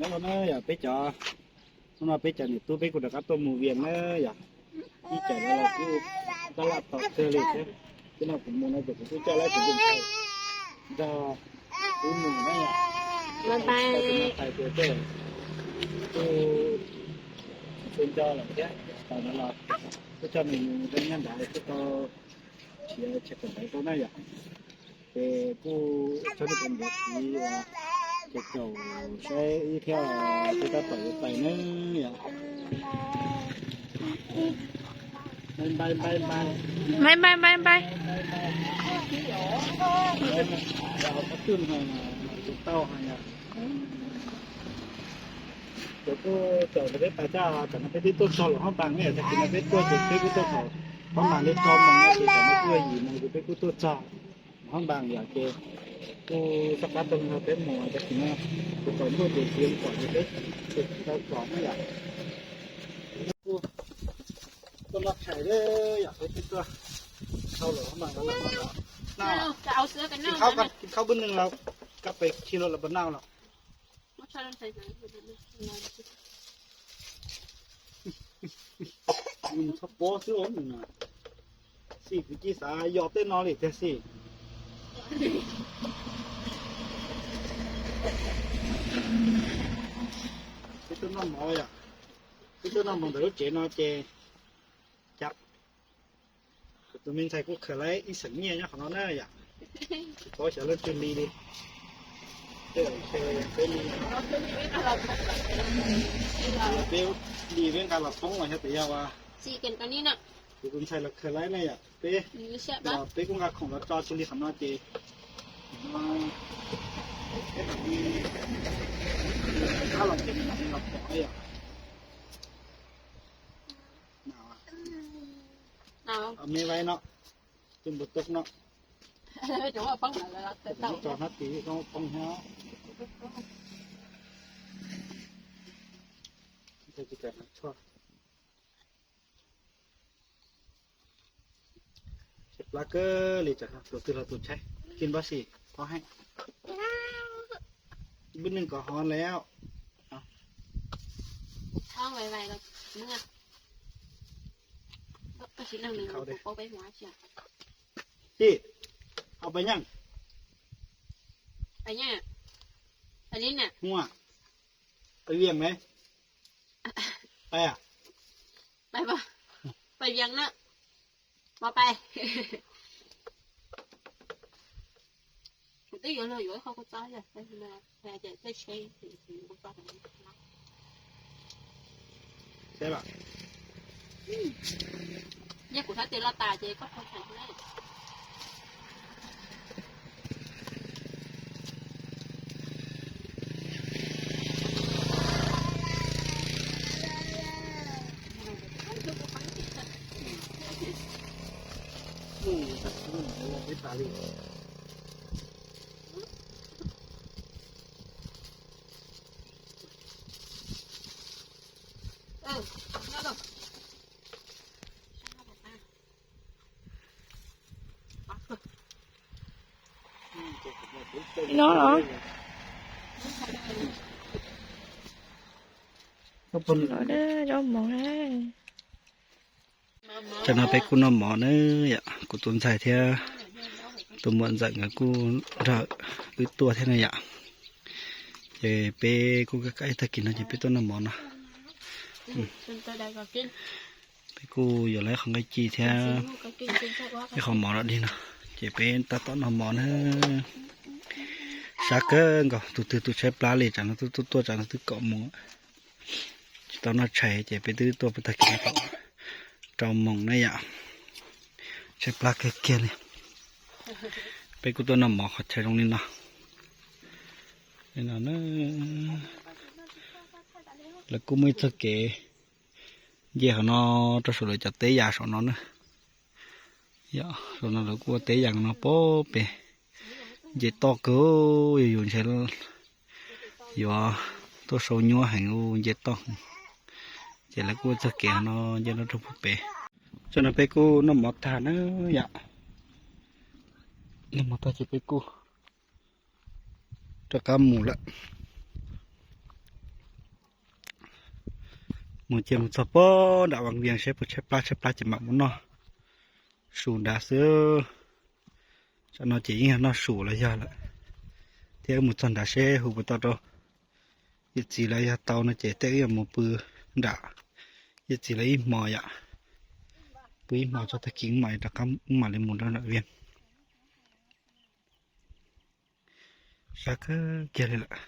Yog peb cov, hnub no peb cov niam tub peb kuj rov qab tuaj mus Vias na yom. Ib cov no los kuj tab laj tom kawg li thiab. Thiab no kuv mus no ces kuv kuj coj lawv tus npawg ntawd nrog kuv mus na yom. Tais tias tej kuj tsis nco lawm thiab, tas no los kuj coj nws mus rau nyab nrad thiab tau, siav tshais kawm ntawv tau na yom. Ces kuj coj nej tus npawg txiv ces caum saib ib thiab, peb tab tom yuav pais na yom. Npai npai npai npai. Npai npai npai npai. Qhov twg mas tus tau hais yom. Ces kuj caum peb pais tag, tam no peb twb tuaj txog lawm hoob npas ne, tag kis no peb tuaj ces peb kuj tuaj thaum pab mas li rau moos no ces tam no kuj yog yim moos ces peb kuj tuaj txog hoob npas yom. Ces kuj soj qab tau nrog peb mus, tag kis no kuv tsaus ntuj ces tsis pom ces peb tsis tau txog na yom. Kuj tuaj noj tshais yom, peb twb tuaj txog lawm hoob npas no lawm. Kib khaub peb neeg los kab pes khi los los pas naj los. Txhob pob xwb os. Xij kwv tij xav yos tej no li tiag xij. Peb tuaj noj mov yom, peb tuaj noj mov ntawm lub tsev no ces cas kuv tus me ntxhais kuj khaws lawm ib xeem nyiaj nyob qhov no na yom. Tsis paub xyov leej twg li li. Peb li, peb li peb nqa los poob los xyov tias yog ua. Kuv tus ntxhais los khaws lawm na yom, peb, peb kuj nqa khoom los tso tsis li qhov no ces ab los ces nws mam li los pom yom. Me vaib no, tus npua toj no, tso hnab tis koj poob hnab. Tshaib plab kawg li, tus twg los tus tshaib, Kim Possible, có hát. Bữa nay có hot lắm. Không, vậy vậy rồi. Đúng không? Có, có chỉ năng mình Không đi. Có bé hóa chưa? Chị, học bài nhá. Bài nhá. Bài đi nè. Đúng không ạ? Bài viện đấy. Bài à? Bài vào. Bài viện đó. Bài bài. Một tí nữa là dưỡng không có chó rồi. Đây là, là chạy xe xe thì, thì không có. Seb lawm. Yog kuv sab tes los tas ces koj ua thaim thiab. No los. Zaub mov na. Tam no peb kuj noj mov na yom, kuv tus ntxhais thiab tus muam ntxawm nkawd kuj nrog wb tuaj thiab na yom. Ces peb kuj kaj kaj tag kis no ces peb tuaj noj mov no. Peb kuj yuav lawv qhov nqaij ci thiab ib qho mov no dig no, ces peb tab tom noj mov na. Sab kawg nkaus, tus twg tus tshaib plab li, tsam no twb tuaj, tsam no twb kom mus, tsis tau noj tshais ces peb twb tuaj peb tag kis no kom rau moos na yom. Tshaib plab kiag kiag li. Peb kuj tuaj noj mov qhov chaw zoo li no. Lawv kuj muaj ib txoj kev nce qhov no rau saum lawv cov teb yas saum no na. Yom, saum no lawv kuj ua teb yas no pem pem. Nce toj kawg, yus yus ntshe yuav tuaj sau nyuaj heev, nce toj. Ces lawv kuj ua txoj kev no nce no rau pem pem. Tam no peb kuj noj mov tag na yom. Noj mov tag ces peb kuj rov qab mus lawm. Mus ces mus txog pem nram Vaj Vias saib puas tshaib plab, tshaib plab ces mam mus noj su nrad xwb. Tsam no ces yeej yog noj su los yog lawm, thiab wb mus txog nrad seb hu puas tau rau yawm txiv lawv. Yog tau no ces tej wb yuav mus pw nram yawm txiv lawv ib hmo yom, pw ib hmo tso tag kis mam rov qab mam li mus rau nram Vias. Sab kawg kiag li lawm.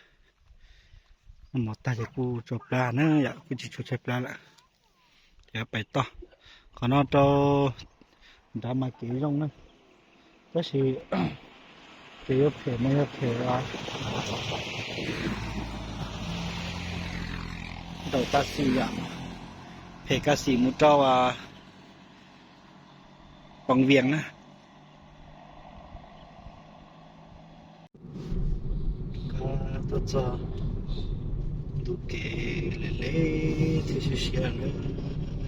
Noj mov tag ces kuj tsau plab na yom, kuj tsis tshua tshaib plab lawm. Ces pais toj qhov no rau nrad mas kev zoo na, tab sis kev yuav phem mas yog phem nraum Kas Xim yom, phem Kas Xim mus rau Pov Vias na. Tuaj txog ntu kev le le thiab siab siab na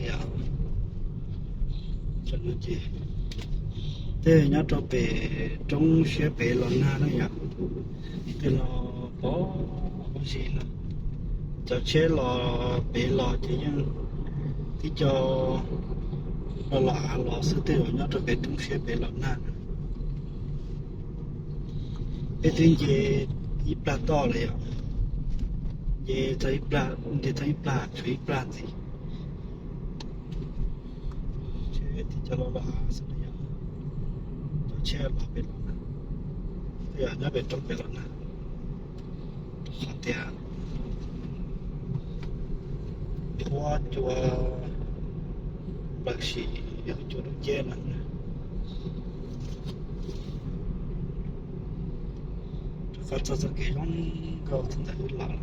yom. Cov no ces tej nyob rau pem roob siab pem los nag na yom, tej no pom ua si no. Cov tsheb los pem los ces yeej tib co los los av los xwb, tej zaum nyob rau pem roob siab pem los nag. Peb twb nce ib plag toj lawm yom, nce txog ib plag, nce txog ib plag tshuav ib plag ntxiv. Tsheb tib co los los av xwb no yom, cov tsheb los pem los nag, tej zaum nyob pem roob pem los nag. Qhov tias huab cua plaws sim yog cua lub ceb no. Rov qab txog txoj kev zoo nkauj thaum ntawd los,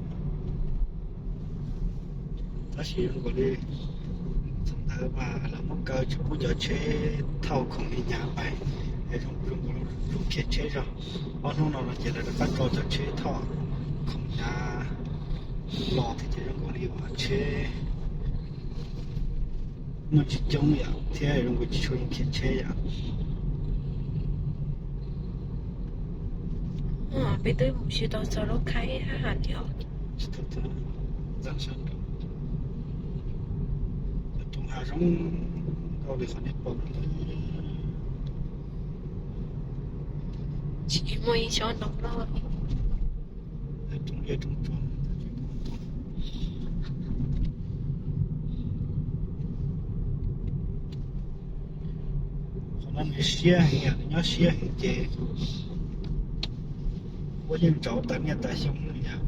tab sis zoo nkaus li thaum ntawd mas lawv muab kaw tsis pub cov tsheb thauj khoom li hnyav pais, es zoo nkaus li khiav tsheb zog. Ob hnub no no ces lawv rov qab tso cov tsheb thauj khoom hnyav los thiab ces zoo nkaus li uas tsheb muaj tsis coob yom, thiab zoo nkaus tsis tshua zoo khiav tsheb yom. Peb twb mus tsis tau txog lub khaib hab has tias, tsis tau txog, txog sab nraud, cov roob hav zoo nkauj li qhov nej pom no. Tsis muaj ib tsob ntoo loj li. Roob liaj roob tsuas. Qhov no nws siab heev, nws nyob siab heev ces huab yeej ntsaus tas niaj tas xyoo li yom.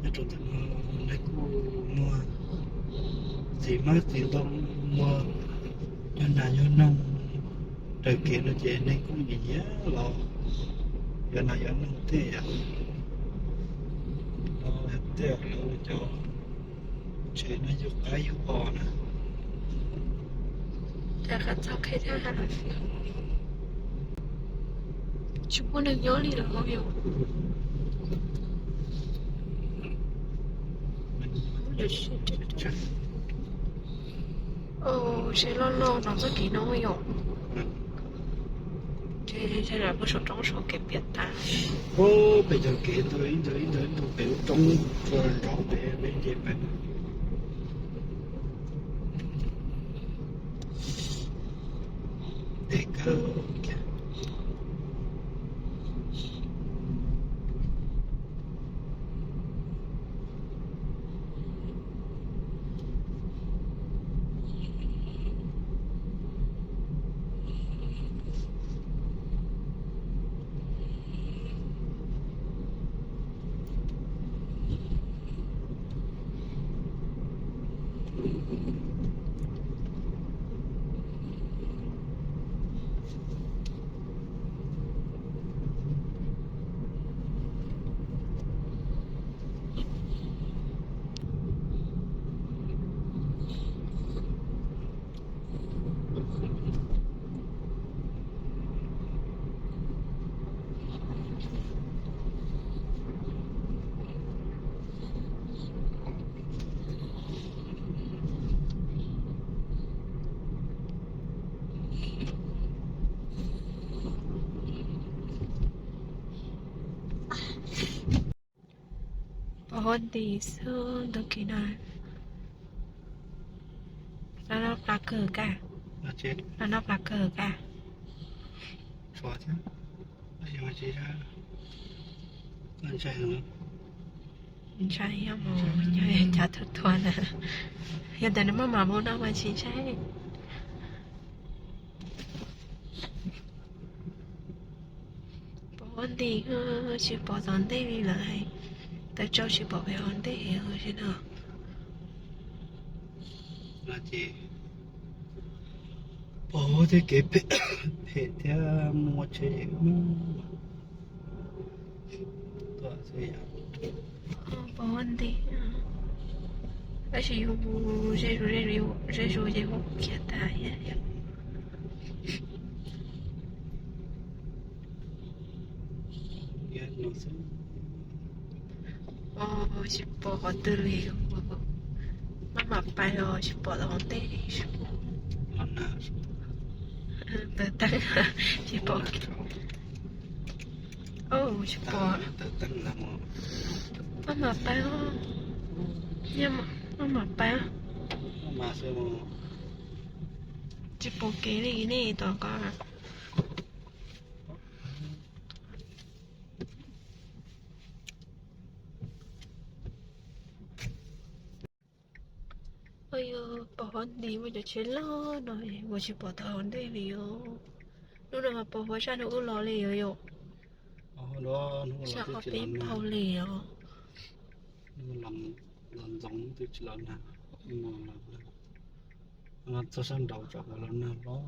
Nyob rau ntawm no nws kuj muaj txiv hmab txiv ntoo, muaj nyob nas nyob noog raws kev no ces neeg kuj nyiam nyiam los yuav nas yuav noog tej yam no. Tej lawv cov tsev no yug qaib yug os na. Tsis muaj neeg nyob li lawm yom. Tsev loj loj no txoj kev no yom. Ces saum roob saum kev piam tas. Pem cov kev ntug ib ntug ib ntug ib ntug pem lub roob ua nrov pem peb nce pem. Pos huab nti xwb ntawm kev no. Noj noj plab kawg kab. Noj noj plab kawg kab. Ntshai yog mus nyob cav thuav thuav na. Yog tias nws maj mam mus no mas tsis ntshai. Pos huab nti, tsis pom tom ntej li lawm. Tawm tsau tsis pom pem hauv ntej li no. Ces pos huab thiab kev phem thiab mus ua tsheb tuaj xwb yom. Pos huab nti, tab sis yus mus ze zus ze zus ces huab khiav tag. Tsis pom qhov twg li. Maj mam pais os, tsis pom tom hauv ntej li. Ntawd teeb, tsis pom. Tsis pom. Maj mam pais os. Maj mam pais os. Tsis pom kev li nej tom ko. Yog pos huab nti muaj cov tsheb loj no, ua tsis pom tom hauv ntej li os. Hnub no mas pos huab sab hnub wb los li os yom. Sab qhov peb nphau li os. Los ntxoov twb tsis los nag, no txog sab nraud tsam los nag hlob.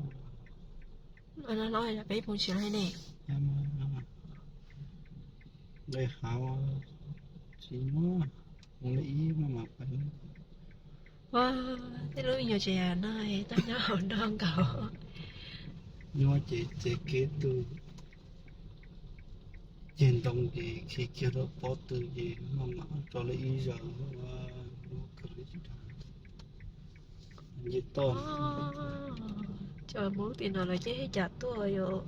Nag hlob yog peb phoov tsis los ne. Nqe hav tsis muaj, mus li ib maj mam pais. Ua, tej lub me nyuam tsev no tau nyob hauv nroog nkaus. Nyob ces txev kev tu ceg ntoo ces khi kiag rau pob tw ces maj mam tso li ib zaug ua lub kawg li tsis dhau. Nce toj. Cov Hmoob tim no lawv ces hais cas tuaj yom.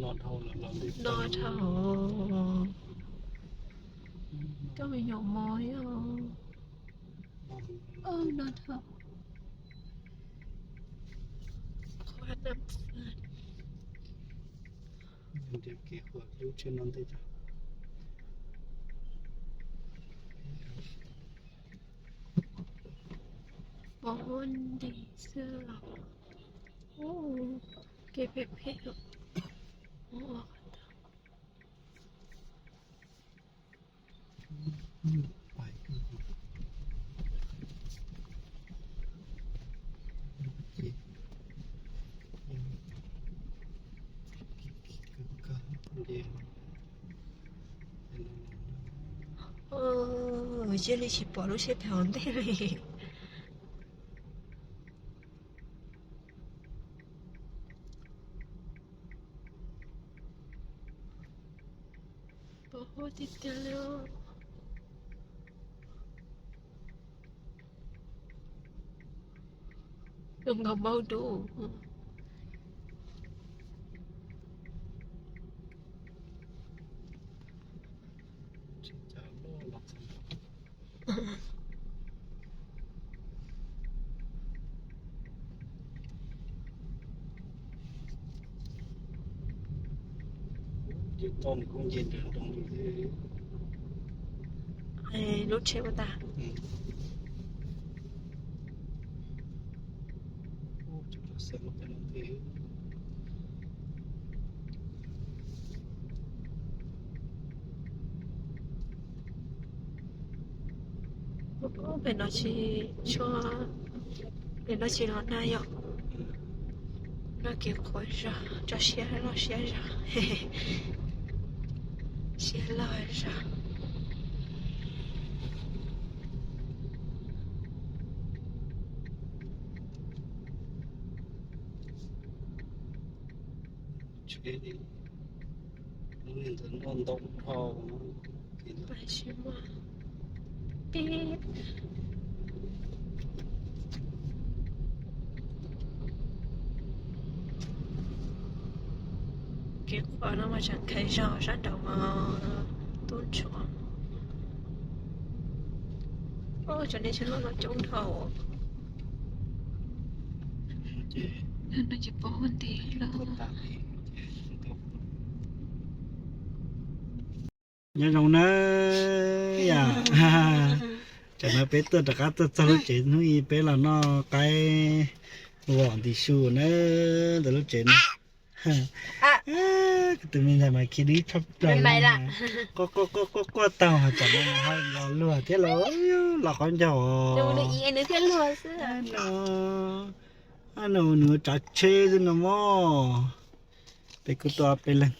No dhau. Coj me nyuam mos yom. No dhau. Qhov nam lub tsheb no ntej. Pos huab nti xwb los. Kev phem phem. Cia li tsis pom lub tsheb pem hauv ntej li. Pos huab tiag tiag li. Zoo nkaus npau dub. Toj nws kuj nce nram nroog xwb. Lub tsheb ua ntag. Pem no tsis tshua, pem no tsis los nag yom. No kev qhuav zog, tso siab loj siab zog. Siab loj zog. Tsheb li, lub ntawd noj ntau dhau. Tab sis mas pib kev qhuav no mas tseem kheev zog sab nraud mas tub ntsuav. Cov neeg sab nraud no coob dhau. Nyob zoo na yom. Tsam no peb tuaj rov qab tuaj txog lub tsev hnub ib, peb los noj qaib vom nti su na, ntawm lub tsev no. Kuv tus me ntxhais mas khi dib tshaj plaws, quaj quaj quaj quaj taug, tsam no ho los luag thiab los, los qhov ncauj. Nws ua tsav tsheb xwb no mog. Peb kuj tuaj peb leeg.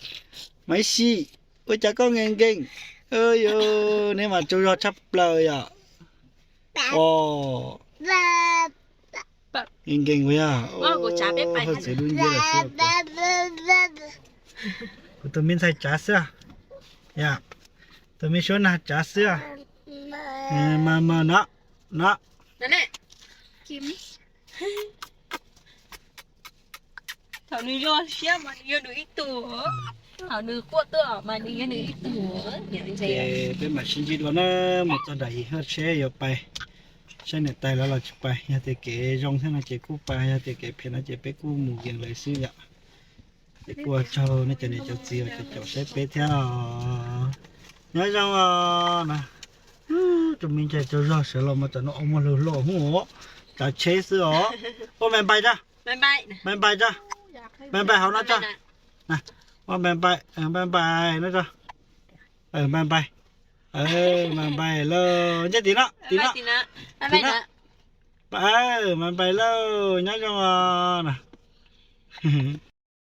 Maiv Xis, ua cas koj nkees nkees? Yus, neb mas tsaug zog tshaj plaws yom. Nkees nkees ua yog, hawj txwv dub nciab lawm xwb. Kuv tus me ntxhais tsav xwb. Yog, tus me suab nag tsav xwb. Mas mas no, no. Thaum nws zoo siab mas nws yog nws ib tug, thaum nws quaj tuaj mas nws yog nws ib tug. Ces peb mam sib ntsib dua na, mus txog nram Yim Haj tsheb yuav pais saib niam tais lawv los tsis pais. Yog tias kev zoo thiab no ces kuj pais, yog tias kev phem no ces peb kuj mus yees lawv xwb yom. Ces kuj ua tsaug nej cov niam cov txiv uas caum saib peb thiab os. Nyob zoo os. Tus me ntxhais tsaug zog sawv los mas tsam no ua muag hluas hluas hub, tsav tsheb xwb os. Ua bye bye tso. Bye bye tso. Bye bye hauv no tso. Ua bye bye, bye bye no tso. Bye bye. Bye bye lauj, nce tim no, tim no, tim no. Bye bye lauj, nyob zoo os.